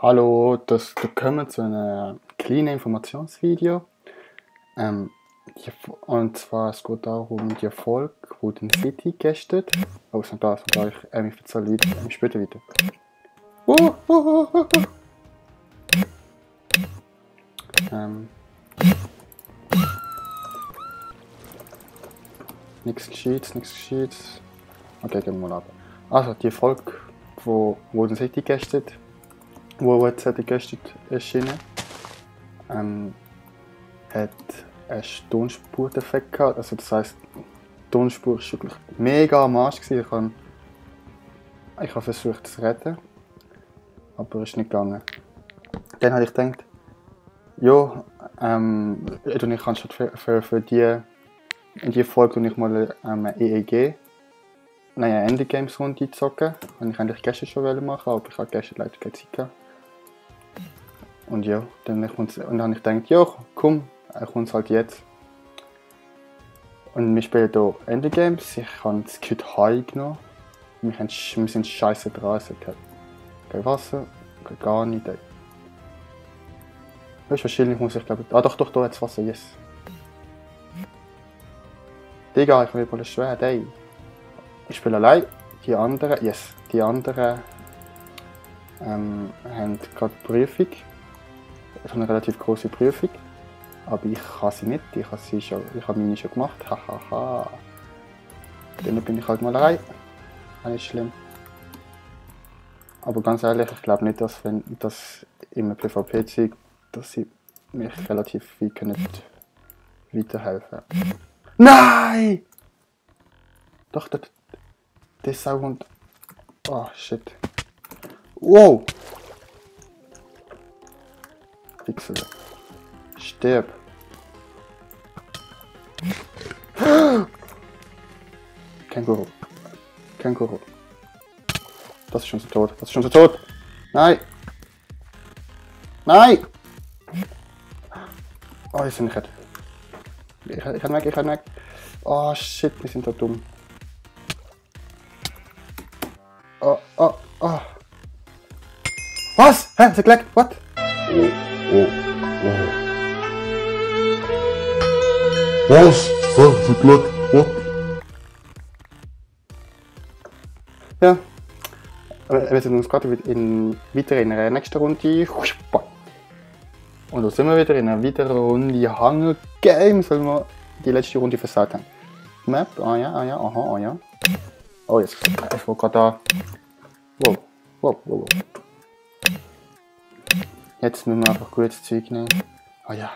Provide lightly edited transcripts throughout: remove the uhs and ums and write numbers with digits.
Da kommen wir zu einem kleinen Informationsvideo. Und zwar, es geht darum, die Folge, die den City gestern. Oh, ist noch da, ich erzähle später weiter. Nichts Gescheites. Okay, gehen wir mal ab. Also, die Folge, wo den City gestern, wo jetzt gestern erschienen, hat einen Tonspur-Effekt gehabt. Also das heisst, die Tonspur war wirklich mega am Arsch. Ich habe versucht, es zu retten, aber es ist nicht gegangen. Dann habe ich gedacht, ja, ich kann statt für die Folge ich mal eine Endgames-Runde zocken. Und ich eigentlich gestern schon machen, aber ich habe gestern leider keine Zeit gehabt. Und ja, dann habe ich gedacht, ja, komm, er kommt halt jetzt. Und wir spielen hier Endgames. Ich habe das Kit High genommen. Wir sind scheiße dran. Es hat kein Wasser, gar nicht. Wahrscheinlich muss ich glaube. Ah doch, da jetzt Wasser, yes. Digga, ich will mal schwer, ey. Ich spiele allein. Die anderen haben gerade Prüfung. Ich habe eine relativ große Prüfung. Aber ich kann sie nicht, ich habe meine schon gemacht, hahaha. Dann bin ich halt mal allein. Nicht schlimm. Aber ganz ehrlich, ich glaube nicht, dass wenn das im PvP zeigt, dass sie mich relativ viel weiterhelfen können. Nein! Doch, der Sound. Oh shit. Wow! Pixel. Stirb. Känguru. Das ist schon so tot. Nein! Nein! Oh, ich bin nicht. Ich kann weg. Oh shit, wir sind da dumm. Oh. Was? Hä? Ist er gelegt? What? Oh. Was? What? Ja. Wir sind uns gerade weiter in einer nächsten Runde. Und da sind wir wieder in einer weiteren Runde Hunger Games, weil wir die letzte Runde versagt haben. Map, ja. Oh, jetzt ich war gerade da. Wow. Jetzt müssen wir einfach gutes Zeug nehmen. Oh ja.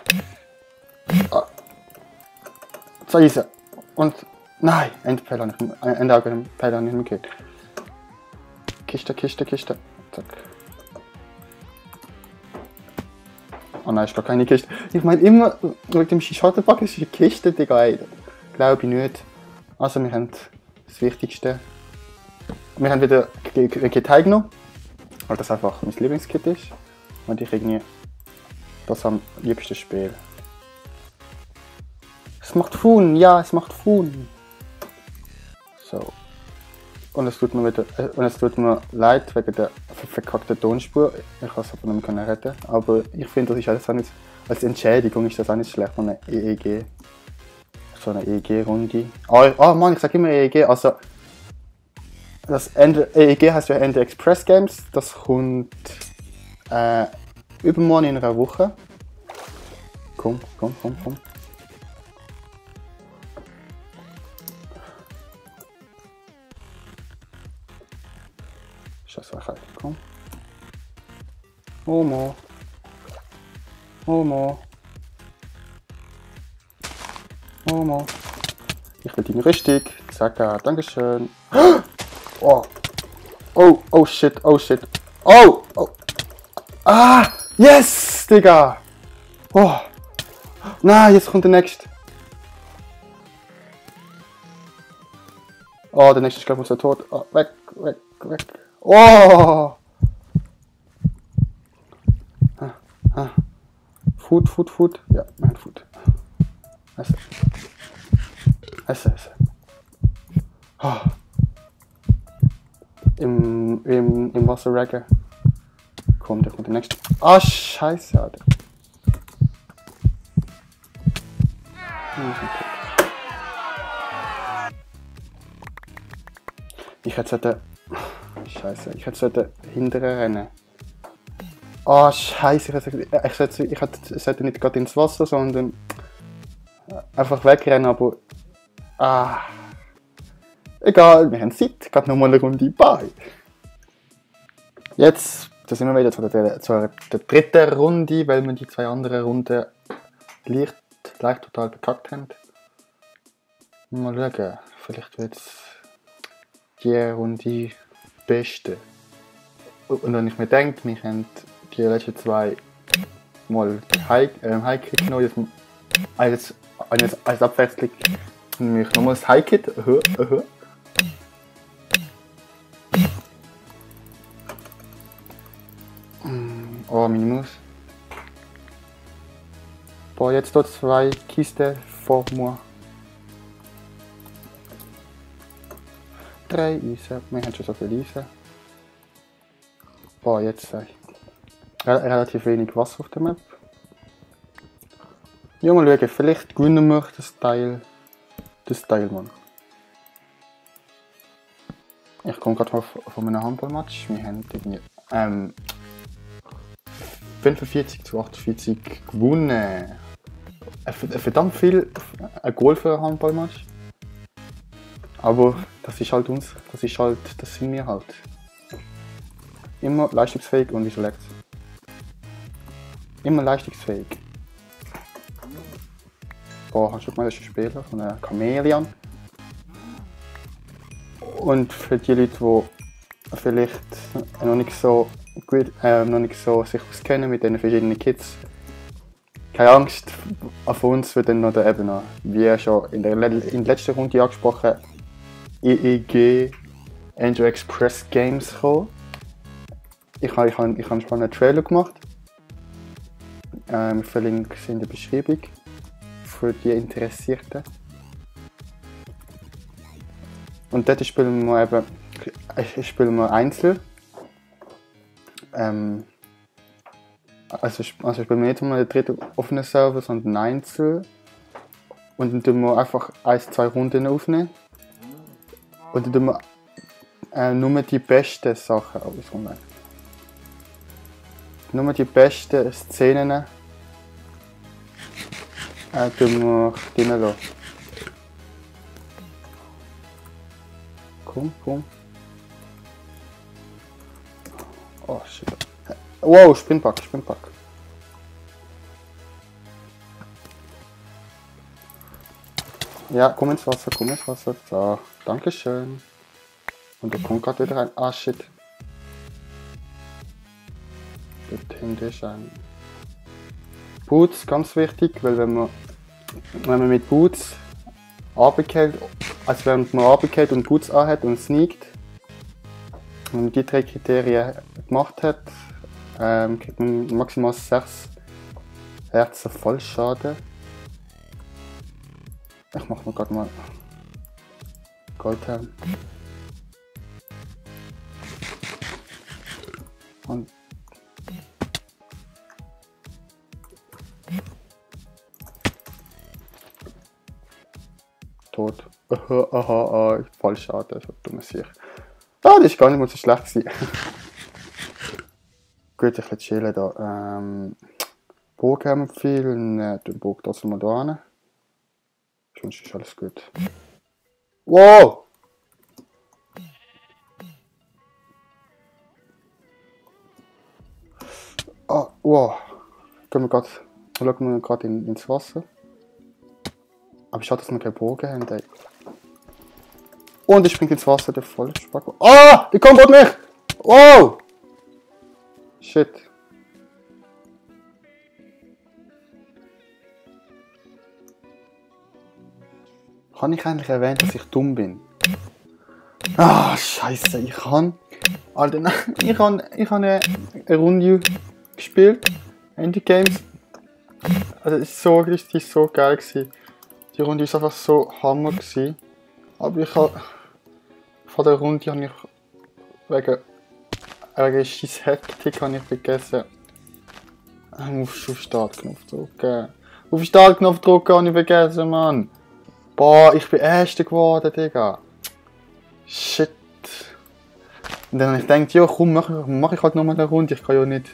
So ist er. Und nein, Endpeller nicht mehr gehört. Kiste. Zack. Oh nein, ist gar keine Kiste. Ich meine immer, mit dem Schotterpack ist eine Kiste, Digga. Glaube ich nicht. Also wir haben das Wichtigste. Wir haben wieder ein Kit genommen, weil das einfach mein Lieblingskit ist. Und ich irgendwie das am liebsten spiele. Es macht Fun, ja, es macht Fun. So. Und es tut mir leid wegen der verkackten Tonspur. Ich kann es aber nicht mehr retten. Aber ich finde, das ist alles auch nicht, als Entschädigung ist das auch nicht schlecht von einer EEG. So eine EEG-Runde. Oh Mann, ich sag immer EEG. Also das EEG heißt ja Ende Express Games. Das kommt übermorgen in einer Woche. Komm. Scheiße, komm. Homo. Ich will ihn richtig. Zack, dankeschön. Oh shit. Oh! Ah! Yes, Digga! Oh! Nein, jetzt kommt der nächste. Oh, der nächste ist glaube ich so tot. Oh, weg. Oh! Food. Ja, mein Food. Esse. Oh. Im Wasser reggen. Komm, der kommt der nächste. Ah, scheiße, Alter. Ich hätte Scheiße, ich hätte hinterher rennen. Ah, scheiße, ich sollte nicht gerade ins Wasser, sondern einfach wegrennen, aber. Ah. Egal, wir haben Zeit, gerade nochmal eine Runde bei. Jetzt, da sind wir wieder zu der dritten Runde, weil wir die zwei anderen Runden leicht total bekackt haben. Mal schauen, vielleicht wird es die Runde beste. Und wenn ich mir denke, wir haben die letzten zwei Mal High-Kit genommen, als Abwechslung nehme ich nochmal das High-Kit. Oh, meine Maus. Boah, jetzt dort zwei Kisten vor mir. 3 Eisen. Wir haben schon so viel Eisen. Boah, jetzt relativ wenig Wasser auf der Map. Ja, mal schauen, vielleicht gewinnen wir das Teil, Mann. Ich komme gerade von einem Handballmatch. Wir haben irgendwie 45 zu 48 gewonnen. Verdammt viel ein Goal für ein Handballmatch. Aber das ist halt uns, das sind wir halt. Immer leistungsfähig und wieso leckt's? Immer leistungsfähig. Boah, hast du schon mal einen Spieler von einem Chameleon? Und für die Leute, die vielleicht noch nicht so gut, sich auskennen mit den verschiedenen Kits, keine Angst, auf uns wird dann noch wie schon in der letzten Runde angesprochen, EEG Angel Express Games kommen. Ich habe schon einen Trailer gemacht. Ich verlinke es in der Beschreibung für die Interessierten. Und dort spielen wir Einzel. Also spielen wir nicht einmal den dritten offenen Server, sondern Einzel. Und dann tun wir einfach 1-2 Runden aufnehmen. Und dann tun wir nur die besten Sachen ausrunden. Nur die besten Szenen tun wir drin lassen. Komm. Oh shit. Wow, Sprintpack. Ja, komm ins Wasser. So, dankeschön. Und da kommt gerade wieder rein. Ah shit. Dort hinten ist ein Boots, ganz wichtig, weil wenn man mit Boots runterfällt, also während man runterfällt und Boots anhat und sneakt, wenn man die 3 Kriterien gemacht hat, kriegt man maximal 6 Herzen Vollschaden. Ich mach mir gerade mal Goldhelm. Und tot. Vollschaden, so dummes Sieg. Ah, das ist gar nicht mal so schlecht gewesen. Gut, ich bisschen chillen da. Bogen haben wir viel und den Bogen trotzdem mal da hin. Sonst ist alles gut. Wow! Ah, wow. Schauen wir gerade ins Wasser. Aber schade, dass wir keinen Bogen haben. Ey. Und ich springe ins Wasser, der volle Spacko. Ah! Die kommt mich! Wow! Shit. Kann ich eigentlich erwähnen, dass ich dumm bin? Ah, scheiße, Alter, nein, ich habe eine Runde gespielt. Indie Games. Also, das ist so geil gewesen. Die Runde war einfach so hammer gewesen. Aber vor der Runde habe ich wegen wegen scheiß Hektik habe ich vergessen. Auf Startknopf drücken. Auf Startknopf drücken habe ich vergessen, Mann. Boah, ich bin Erster geworden, Digga. Shit. Und dann habe ich gedacht, ja komm, mach ich halt nochmal eine Runde. Ich kann ja nicht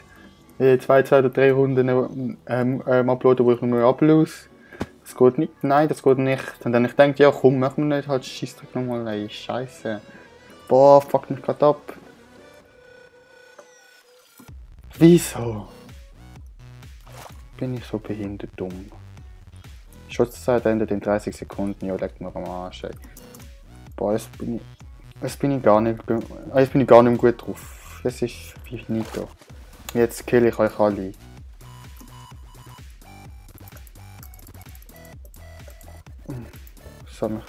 2 oder 3 Runden uploaden, wo ich nur ablose. Das geht nicht. Nein, das geht nicht. Und dann habe ich gedacht, ja komm, machen wir nicht halt Scheissdreck nochmal. Ey, Scheiße. Boah, fuck mich grad ab. Wieso? Bin ich so behindert dumm? Schutzzeit endet in 30 Sekunden, ja, leckt mir am Arsch, ey. Boah, jetzt bin ich gar nicht gut drauf. Das ist finito. Jetzt kill ich euch alle. So,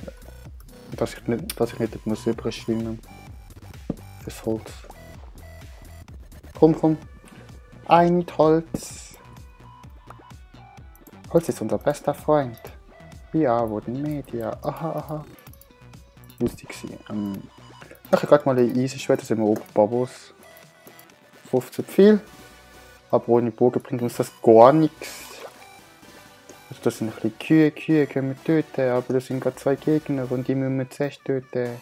dass ich nicht muss überschwimmen. Das Holz. Komm. Ein mit Holz. Holz ist unser bester Freund. Ja, wurden Media. Aha. Lustig sie. Ich habe gerade mal ein Eisenschwert, das sind wir oben Babos. 15 viel. Aber ohne Bogen bringt uns das gar nichts. Also das sind ein bisschen Kühe können wir töten, aber das sind gerade 2 Gegner und die müssen wir zuerst töten.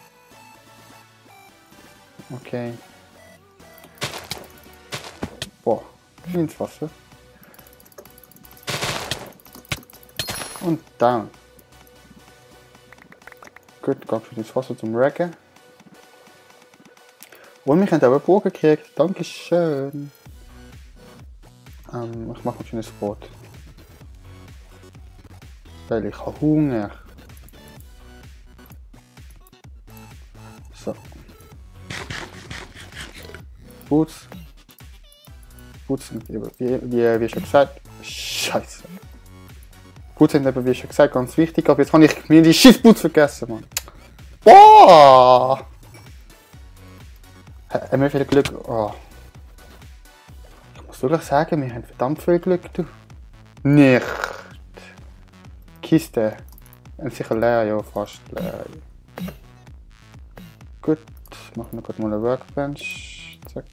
Okay. Boah, ins Wasser. Und down. Gut, ganz schön ins Wasser zum Raggen. Und wir haben auch einen Bogen gekriegt. Dankeschön. Ich mache ein schönes Brot. Weil ich habe Hunger. So. Boots. Boots sind wie schon gesagt. Scheiße. Boots sind eben wie schon gesagt ganz wichtig, aber jetzt habe ich mir die Schiffboots vergessen, Mann. Boah! Haben wir viel Glück. Oh. Ich muss wirklich sagen, wir haben verdammt viel Glück, du. Nicht. Kiste. Und sicher leer, ja, fast leer. Gut, machen wir gerade mal eine Workbench. Zack.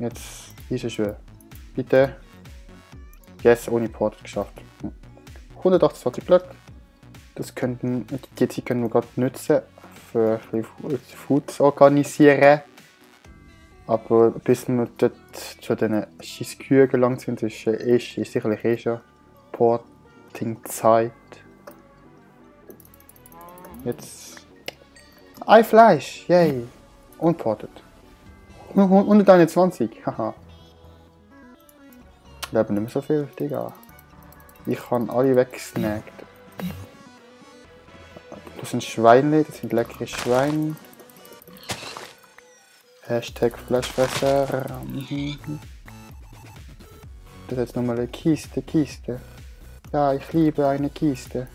Jetzt ist es schön. Bitte. Yes, ohne Port geschafft. 128 Glück. Das könnten, die Zeit können wir gerade nutzen, für ein bisschen Food zu organisieren. Aber bis wir dort zu diesen scheiß Kühen gelangt sind, ist sicherlich schon Porting-Zeit. Jetzt ein Fleisch, yay! Unported. 121, haha. Leben nicht mehr so viel, Digga. Ich habe alle weggesnackt. Das sind Schweine, das sind leckere Schweine. Hashtag Fleischfresser. Das ist jetzt nochmal eine Kiste. Ja, ich liebe eine Kiste.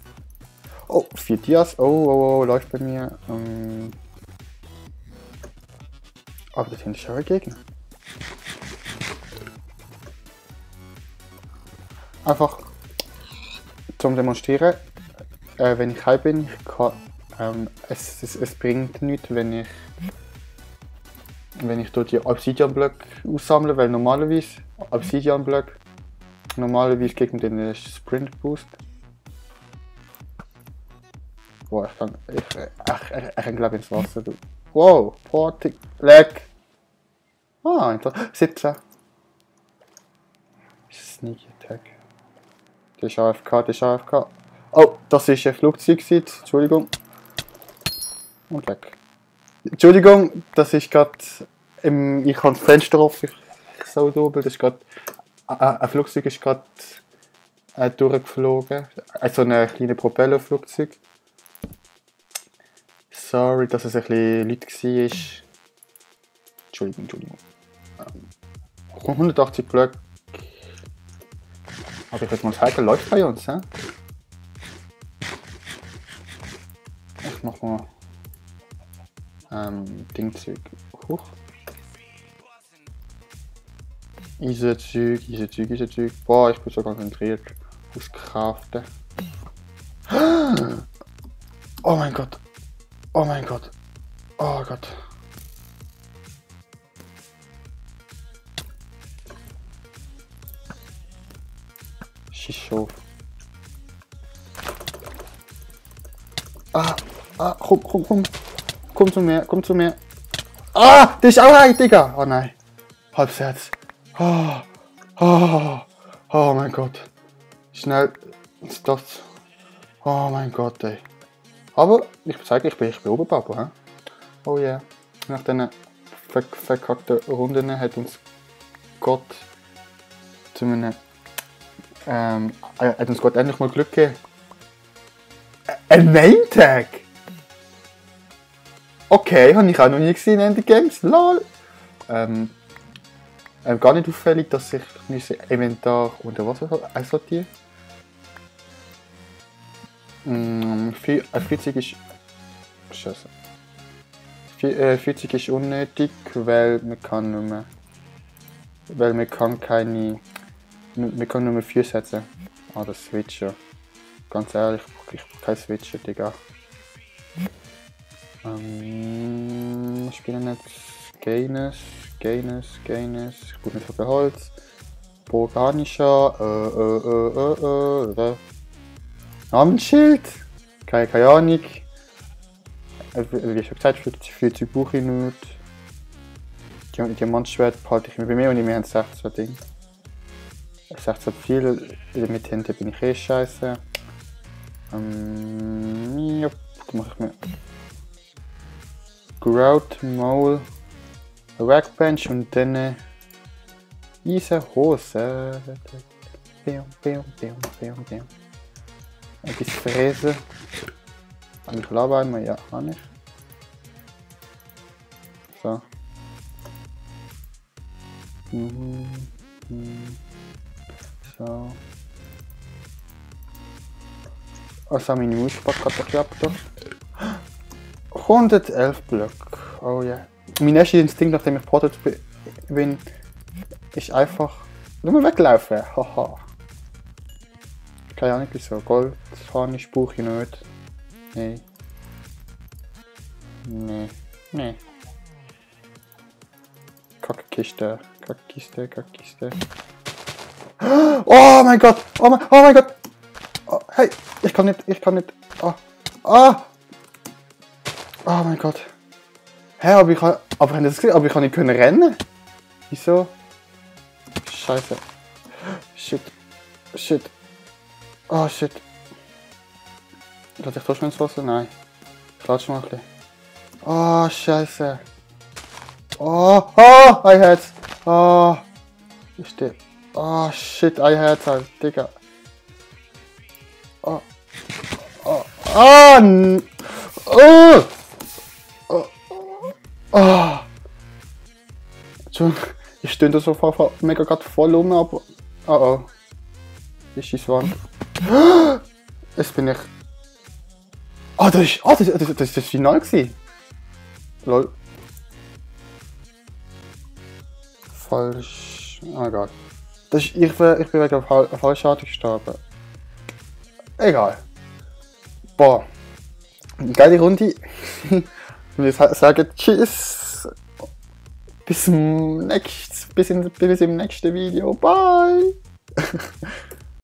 Oh, 4 Dias. Oh, läuft bei mir. Aber das sind schon ein Gegner. Einfach zum Demonstrieren. Wenn ich heim bin, es bringt nichts, wenn ich dort die Obsidian-Blöcke aussammle, weil normalerweise Obsidian-Blöcke gegen den Sprint-Boost. Boah, ich glaube ins Wasser. Du. Wow, Porting, Lag. Ah, interessant. 17. Sneaky Attack. Das ist AFK. Oh, das ist ein Flugzeug. Entschuldigung. Und weg. Entschuldigung, das ist gerade. Ich habe das Fenster offen. Ich so doppelt. Das ist gerade. Ein Flugzeug ist gerade durchgeflogen. Also ein kleines Propellerflugzeug. Sorry, dass es ein bisschen Leute war. Entschuldigung. 180 Blöcke. Aber ich würde mal sagen, läuft bei uns, hä? Ich mach mal Dingzeug hoch. Eisenzeug. Boah, ich bin so konzentriert aufs Craften. Oh mein Gott. Oh Gott. Schieß schon. Komm. Komm zu mir. Ah, das ist auch ein, Digga. Oh nein. Halbes Herz. Oh mein Gott. Schnell. Das. Oh mein Gott, ey. Aber ich sage, ich bin Oberpapa, hä? Oh ja. Yeah. Nach diesen verkackten Runden hat uns Gott zu einem. Hat uns Gott endlich mal Glück gegeben. Ein Name-Tag? Okay, habe ich auch noch nie gesehen in den Games. Lol. Gar nicht auffällig, dass ich mein Inventar unter Wasser einsortiere. 40 ist. Scheiße. 40 ist unnötig, weil man kann nur mehr. Weil man kann keine. Man kann nur mehr 4 setzen. Ah, das Switcher. Ganz ehrlich, ich brauche kein Switcher, Digga. Ich bin nicht. Gaines. Ich brauche nicht so viel Holz. Organischer. Namensschild. Keine Ahnung. Wie schon gesagt, 40 brauche ich nicht. Diamantschwert behalte ich mir bei mir und wir haben 16 Ding. 16 viel, mit hinten bin ich scheiße. Ja, mache ich mir. Grout, Maul, Workbench und dann diese Hose. Etwas fräsen. Habe ich Lava einmal? Ja, habe ich. So. So. Also meine Mauspacke hat geklappt. 111 Blöcke. Oh ja. Yeah. Mein erster Instinkt, nachdem ich portet bin, ist einfach nur mal weglaufen. Haha. Keine Ahnung wieso. Gold, Harnisch brauche ich nicht. Nee. Kackkiste. Oh mein Gott! Oh mein Gott! Oh, hey! Ich kann nicht. Oh mein Gott! Hä, aber ich kann nicht können rennen? Wieso? Scheiße. Shit. Oh shit. Lass ich trotzdem ins Wasser? Nein. Ich latsche mal ein bisschen. Oh, scheiße. Oh, ein Herz. Oh. Ich stehe. Oh, shit, ein Herz halt, Digga. Oh. Ich stehe da so mega grad voll um, aber. Oh. Ich schieße Wand. Jetzt bin ich. Das ist das Finale gewesen. Lol. Falsch. Oh Gott. Ich bin wegen der falschen Art gestorben. Egal. Boah. Geile Runde. Wir sagen Tschüss. Bis im nächsten Video. Bye.